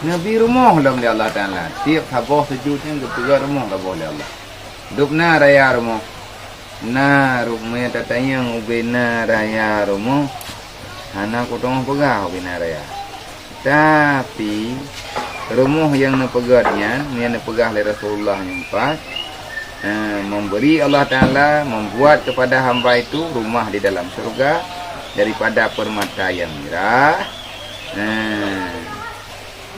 Neubri rumoh lom lé Allah Taala. Tiep saboh sujud nyan geupeugah rumoh saboh lé Allah. Dub na raya rumoh. Na rumoh, meunyoe tatanyong ubé na raya rumoh, hana kuteungoh peugah ubé na raya. Tapi, rumoh nyang neupeugét nyan, nyang neupeugah lé Rasulullah nyoe pat, eh, memberi Allah Taala, membuat kepada hamba itu rumah di dalam syurga daripada permata yang merah, eh,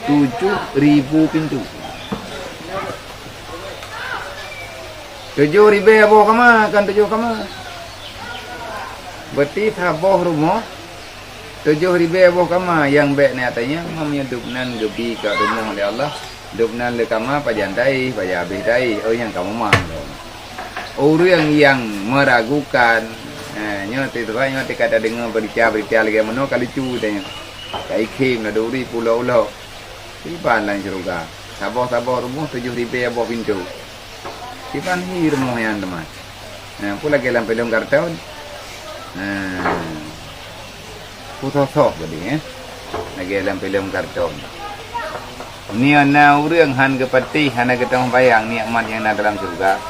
tujuh ribu pintu. Tujoh ribée boh kama, kon tujoh kama. Berarti saboh rumoh, tujoh ribée boh kama nyang bék na ateueh nyan, meunyoe dub nan geubi keu rumoh lé Allah, dub nan le kama pajan taéh, pajan habéh taéh, oh nyang ka meumang. Ureuëng nyang meragukan, eh, nyoe teuka, nyoe teuka tadeungoe beurita-beurita lagée meunoe ka lucu tanyoe. Ka ikhém na duri pulok-ulok. Iban lam syeuruga. Saboh-saboh rumoh tujoh ribée boh pintoe. Kiban hi rumoh nyan teuma. Nah, peue lagée lam filem karton? Nah. Peue soh-soh geude, eh? Lagée lam filem karton. Nyoe na ureuëng han geupatéh, hana geuteumé bayang nikmat nyang na dalam syeuruga.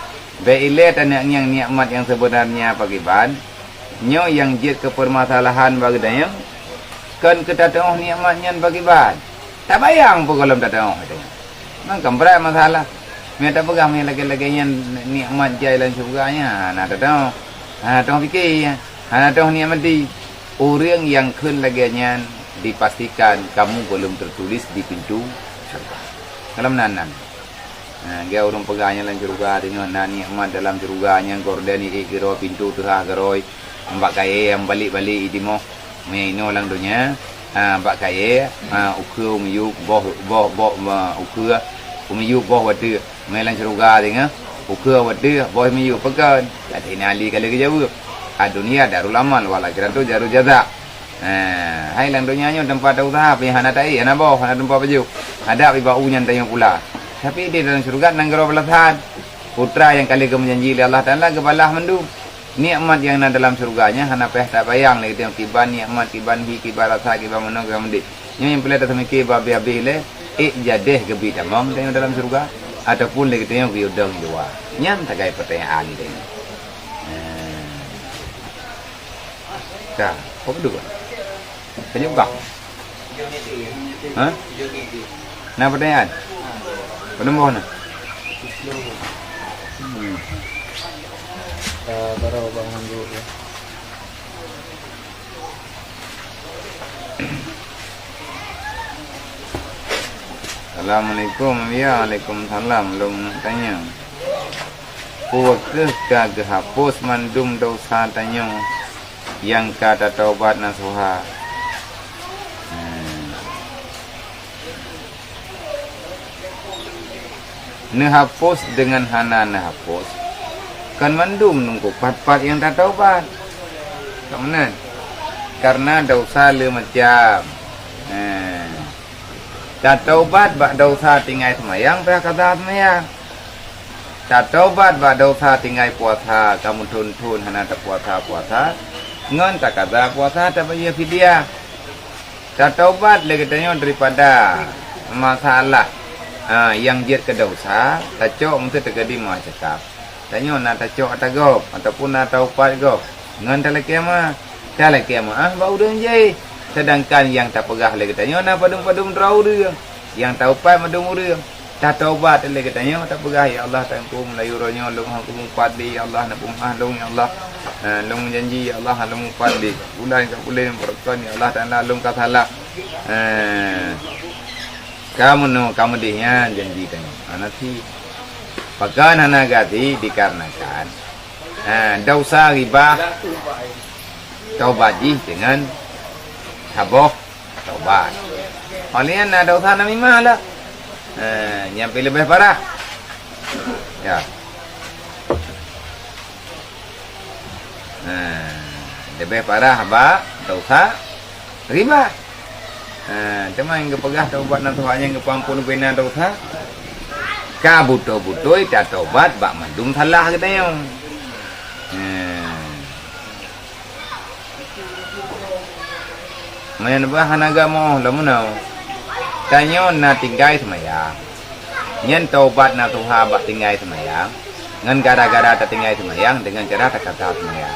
Bék ilée taneuk ngieng nikmat nyang seubeunarnya pakriban. Nyoe nyang jeuet keu peumasalahan bak geutanyoe, kon keu tateumé nikmat nyan pakriban. Tabayang peue gohlom tateumé geutanyoe. Mangkam brat masalah. Meunyoe tapeugah meunyoe lagée-lagée nyan nikmat jai lam syeuruga nyan, hana tatong, hana tatong pike, hana tatong nikmati. Ureuëng nyang kheun lagée nyan dipastikan kamu belum tertulis di pintu syeuruga. Gohlom nan-nan. Ha, geu ureuëng peugah nyan lam syeuruga, deungon na nikmat dalam syeuruga nyang gorden iék keudroe pintoe teuhah keudroe, bak kayée nyang balek-balek itimoh. Meunyoe inoe lam donya, Ha, bak kayée, ha, ukeue miyueb boh, boh, boh, ma, ukeue miyueb boh watée mé lam syeuruga singoh, ukeue watée boh miyueb pakon. Kata Saidina Ali ka lheueh geujaweueb, "Ad-dunya darul amal wal akhiratu darul jaza." Ha, hai lam donya nyoe teumpat useuha, pih hana taéh, hana boh, hana teumpat pajoh. Adak pih bak u nyan tanyoe pula. Tapi di dalam syeuruga nanggroe balasan. Putra nyang ka lheueh geumeujanji lé Allah Taala geubalah mandum. Nikmat nyang na dalam syeuruga nyan hana payah tabayang lé geutanyoe kiban nikmat, kiban hi, kiban rasa, kiban meunoe, kiban meudéh. Nyoe nyang peureulée taseumiké bak habéh-habéh lé, ék jadéh geubi tamong tanyoe dalam syeuruga, ataupun lé geutanyoe geuyue dong di luwa. Nyan sagai peurtanyaan geutanyoe. Nah. Ka, apa beudôh? Ka jeuet bak? Ha? Na peurtanyaan? Padum boh na? Hmm. Assalamualaikum. Ya, waalaikumsalam. Lôn tanya. Peu kheueh ka geuhapus mandum desya tanyoe nyang ka tataubat nasuha? Hmm. Neuhapus deungon hana neuhapus, kon mandum nungku pat-pat nyang tataubat. Ka meunan. Kareuna desya le macam. Hmm. Tataubat bak desya tinggai seumayang, payah kaza seumayang. Tataubat bak desya tinggai puasa, ka meuthon-thon hana tapuasa-puasa, ngon takaza puasa tabayeue fidyah. Tataubat lé geutanyoe daripada masalah, ha, nyang jeuet keu desya, tacok meuseuti teukeudi meuah cakap. Tanyoe na tacok ata gob ataupun na taupat gob ngon talakée meuah. Talakée meuah bak ureuëng jih, seudangkan nyang tapeugah lé geutanyoe na padum-padum droe ureuëng, nyang taupat mandum ureuëng. Tataubat lé geutanyoe tapeugah, "Ya Allah, Teungku, meulayeue uroe nyoe lôn hana kumupat lé, ya Allah, na peumeu'ah lôn, ya Allah. Ha, lôn janji, ya Allah, hana lôn mupat lé. Bulan ka buleuen beureukat, ya Allah Taala, lôn ka salah." Ha. Ka meunoe, ka meudeh nyan janji tanyoe. Hana thi. Pakon hana gaki? Dikarenakan, ha, desya ghibah taubat jih deungon saboh taubat. Óh lheueh nyan na desya namimah lah. Ha, nyan pih leubeh parah. Ya. Ha, leubeh parah bak desya ghibah. Ha, teuma nyang geupeugah taubat nasuha nyang geupeuamphon bubena desya, ka beutôi-beutôi tataubat bak mandum salah geutanyoe. Ha. Meunyoe bah hana gamoe lom meunoe, tanyoe na tinggai seumayang. Nyan taubat nasuha bak tinggai seumayang, ngon gara-gara tatinggai seumayang deungon cara takaza seumayang.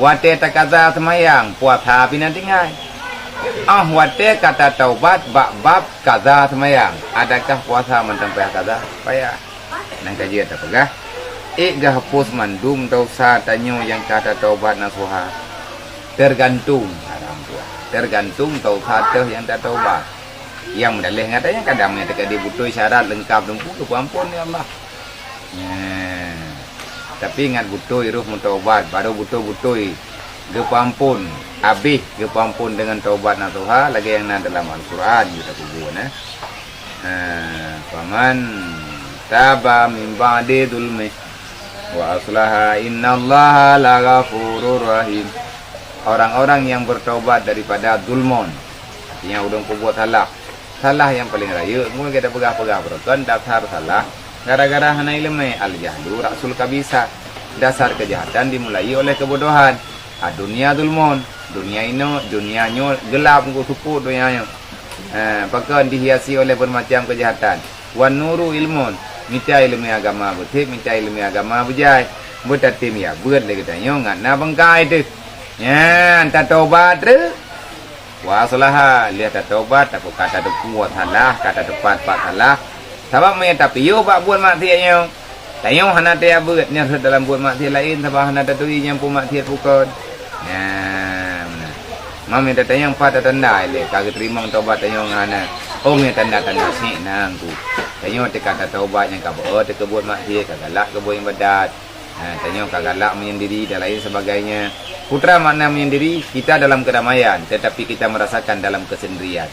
Watée takaza seumayang, puasa pih na tinggai. Óh watée ka tataubat bak bab kaza seumayang, adakah puasa mantong payah kaza? Payah. Nyang ka jeuet tapeugah, ék geuhapus mandum desya tanyoe nyang ka tataubat nasuha. Teugantung, ha, lam buah. Teugantung desya teuh nyang tataubat. Nyang meudaleh ngon tanyoe kadang meunyoe teukeudi beutôi syarat leungkap teungku geupeuamphon lé Allah. Nyan. Tapi ingat beutôi roh meutaubat, barô beutôi-beutôi geupeuamphon, habéh geupeuamphon deungon taubat nasuha lagée nyang na dalam Al-Qur'an, geutanyoe peubuet, eh. Ha, "Faman taba min ba'di zulmi wa aslaha innallaha laghafurur rahim." Orang-orang yang bertaubat daripada zulmon, artinya ureuëng peubuet salah. Salah nyang paleng rayeuk, meunyoe gata peugah-peugah beureukan dasar salah gara-gara hana iéleumé, al-jahlu ra'sul khabithah. Dasar keujahatan dimulai oleh keubodohan. Ad-dunya zulmon, dunia inoe, dunia nyoe geulab ngon seupôt donya nyoe. Ha, pakon dihiasi oleh bermacam keujahatan. Wan nuru ilmon, mita iéleumé agama beutép, mita iéleumé agama beujai. Beutatem ya beuet lé geutanyoe ngat na beungkai teuh. Nyan tataubat treuk. Wa aslaha, lheueh tataubat, tapeugah tateupeue salah, ka tateupat pat salah. Sabab meunyoe tapiôh bak buet maksiat nyoe, tanyoe hana tajak beuet nyan rhot dalam buet maksiat laén, sabab hana taturi nyang peumaksiat bukon. Nyan, meunan. Meunyoe tatanyong pat tatanda ilée ka geuteurimong taubat tanyoe ngon hana. Oh, nyan tanda-tanda syiek na teungku. Tanyoe teuka tataubat nyang ka beuet teuh keu buet maksiat, ka galak keu buet iébadat. Ha, tanyoe ka galak menyendiri dan lain sebagainya. Putra makna menyendiri, kita dalam kedamaian, tetapi kita merasakan dalam kesendirian.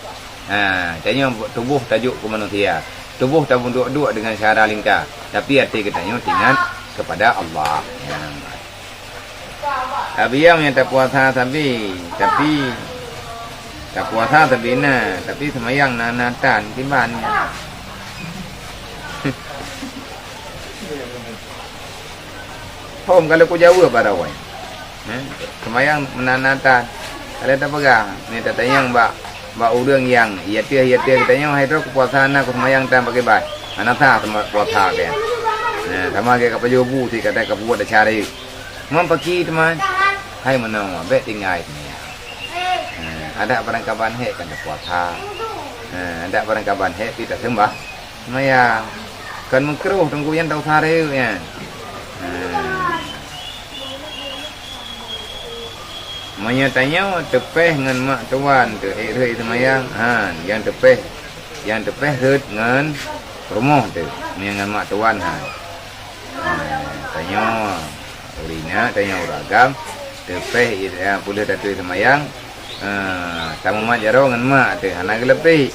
Ha, tanyoe tuboh tajok keu manusia. Tuboh taduek-duek dengan syara lingka, tapi até geutanyoe teuingat kepada Allah. Ya. Tapi nyang tapuasa sabe, tapi tapuasa sabe na, tapi seumayang na, na tan, kiban nyan. Hom kalau kujaweueb barawai. Eh, seumayang meunan-nan tan. Kalau tapeugah, ni tatanyong bak, bak ureueng nyang, "Ya teuh, ya teuh," geutanyoe, "Hai droe kupuasa na, kuseumayang tan pakiban." Hana sah teuma puasa keu nyan. Nah, sama lagèe kapajoh bu sit, kata kapubuet desya rayeuk. Mam paki teuma. Hai meunoe, bèk tinggai seumayang. Nah, adak barangkaban hék kan tapuasa. Nah, adak barangkaban hék pih taseumbah. Seumayang. Kon meukruh teungku nyan, tau sare nyan. Hmm. Meunyoe tanyoe teupéh ngon mak tuan teuh ék rhot seumayang, han, nyang teupéh, nyang teupéh rhot ngon rumoh teuh, meunyoe ngon mak tuan, han. Hmm, tanyoe ureueng inong, tanyoe ureueng agam, teupéh i-, nyang peuleueh taturi seumayang, ha, tamumat jaroe ngon mak teuh, hana geuleupie.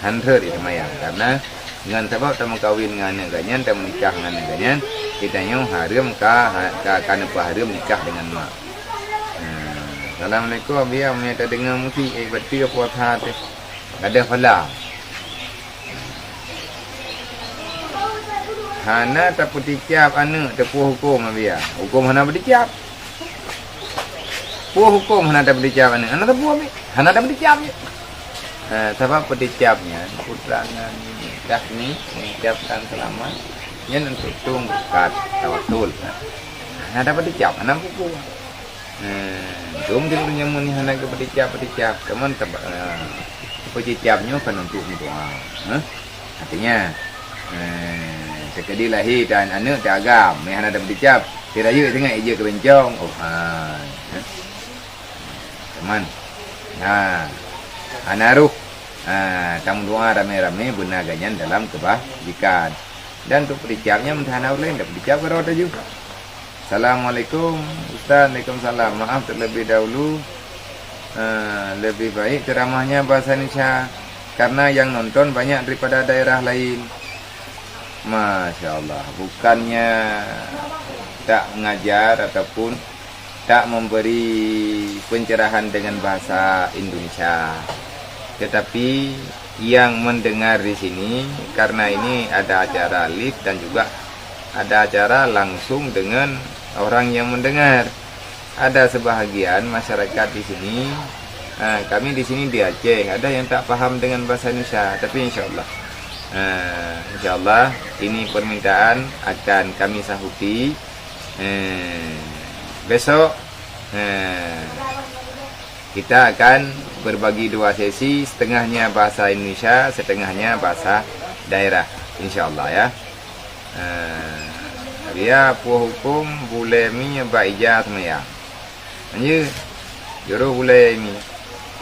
Han rhot seumayang, karena ngon sabab tameukawen ngon aneuk geuh nyan, tameunikah ngon aneuk geuh nyan, geutanyoe hareuem ka, ka, ka neupeuhareuem nikah deungon mak. Hmm. Assalamualaikum, Abiya, meunyoe tadeungoe musik, eh, bateue puasa teuh. Gadôh pahala. Hana tapeuticap aneuk teuh peue hukôm, Abiya? Hukôm hana peuticap. Peue hukôm hana tapeuticap aneuk? Hana teupeu, Abi. Hana tapeuticap, ya. Ha, sabab peuticap nyan, putra ngon dah ni, mengucapkan selamat, nyan untuk tueng berkat, tawasul. Ha, hana tapeuticap, hana peue-peue. Ha, dum di ureueng nyan meunyoe hana geupeuticap-peuticap, teuma teuba-, ha, peuticap nyoe kan untuk meudoa. Ha? Artinya, eh, teukeudi lahé dan aneuk teuh agam, meuhana tapeuticap, si rayeuk singoh ijeuet keu bencong, oh, hai. Eh. Teuma. Nah, hana roh. Ha, tameudoa ramé-ramé beuna geuh nyan dalam keubajikan. Dan untuk peuticap nyan, meuhana ureueng laén, tapeuticap keudroe taju. Assalamualaikum, Ustaz. Waalaikumsalam. Maaf terlebih dahulu, eh, lebih baik ceramahnya bahasa Indonesia, karena yang nonton banyak daripada daerah lain. Masya Allah, bukannya tak mengajar ataupun tak memberi pencerahan dengan bahasa Indonesia, tetapi yang mendengar di sini, karena ini ada acara live dan juga ada acara langsung dengan orang yang mendengar. Ada sebahagian masyarakat di sini, ha, kami di sini di Aceh, ada yang tak paham dengan bahasa Indonesia, tapi insya Allah, ha, insya Allah ini permintaan akan kami sahuti. Ha, besok, ha, kita akan berbagi dua sesi, setengahnya bahasa Indonesia, setengahnya bahasa daerah, insya Allah, ya. Eh, Abiya, peue hukôm bulèe mi bak ija seumayang? Anjeue, jurôh bulèe mi.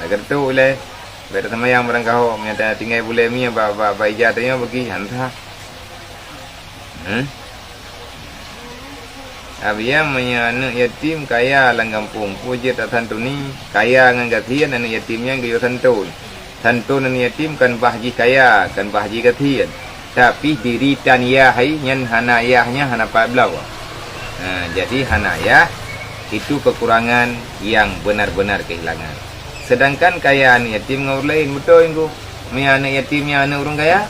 Lagèe tu ulèe, bèk taseumayang barangkaho, meunyo tinggai bulèe mi bak, bak, bak ija tanyoe bagi, han sah. Hmm? Abiya, meunyo aneuk yatim kaya lam gampông, peue jeuet tasantuni? Kaya ngon gasien aneuk yatim nyan geuyue santun. Santun aneuk yatim kon bah jih kaya, kon bah jih gasien. Tapi diri tan yah hai nyan hana yah nyan hana pat bloe. Ha, jadi hana yah, itu kekurangan yang benar-benar kehilangan. Sedangkan kaya aneuk yatim ngon ureueng laén, beutôi nyoe. Meunyo aneuk yatim nyan aneuk ureueng kaya,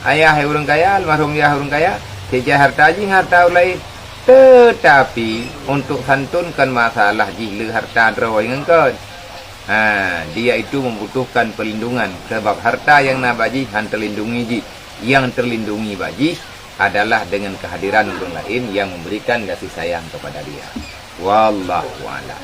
ayah ureueng kaya, almarhum yah ureueng kaya, sijak harta jih ngon harta ureueng laén. Tetapi, untuk santun kon masalah jih le harta droe ngon kon. Ha, dia itu membutuhkan perlindungan, sebab harta nyang na bak jih han terlindungi jih. Yang terlindungi bak jih adalah dengan kehadiran ureueng laén yang memberikan kasih sayang kepada dia. Wallahu a'lam.